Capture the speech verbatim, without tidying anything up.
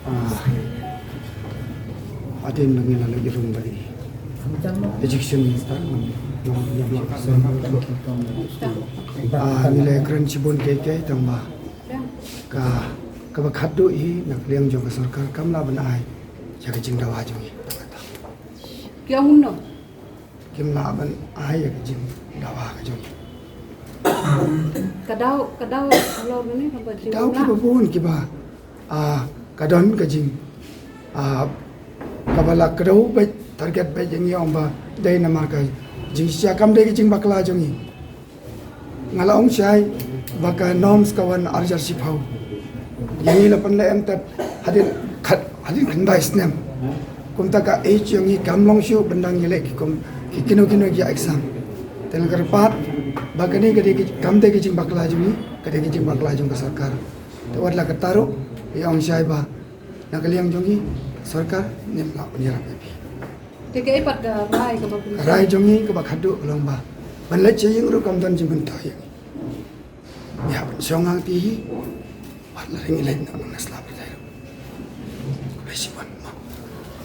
Ah, hadien ba ngi la leit rung bad i Education Minister, ngam, ngam, ngam, ngam, ah, ngi la kren shibun kiei kiei tang ba ka, kaba khatduh hi na ka liang jong ka sorkar kam lah ban ai ïa ka jingdawa jong ngi. Ki ong kumno? Kim lah ban ai ïa ka jingdawa ka jong ngi. Ka daw, ka daw halor kane kaba ki daw kiba bun kiba, ah, ka don ka jing, ah, kaba la kdew beit, target beit ïa ngi, ong ba dei namar ka jingshisha kam dei ka jingbakla jong ngi. Nga la ong shai ba ka norms ka wan arhajar shiphew. Ïa ngi la pynleh em tad hadien khat, hadien khyndai snem. Kumta ka age jong ngi kam long shuh ban dang ïaleh ïa ki kum, ki kino kino ki exam. Te nga kyrpad ba kane ka dei ki, kam dei ka jingbakla jong ngi, ka dei ka jingbakla jong ka sorkar. Te wat la katta ruh, ïa ong shai ba na ka liang jong ngi, sorkar ngim lah ban ïarap ïa phi. Te kaei pat ka rai kaba phi, ka rai jong ngi kaba khatduh ka long ba ban leit sha ïing ruh kam don jingmyntoi ïa ngi. Ïa ban shong hangtei hi, wat la ngi leit noh na sla pyrthei ruh. Khublei shibun mo.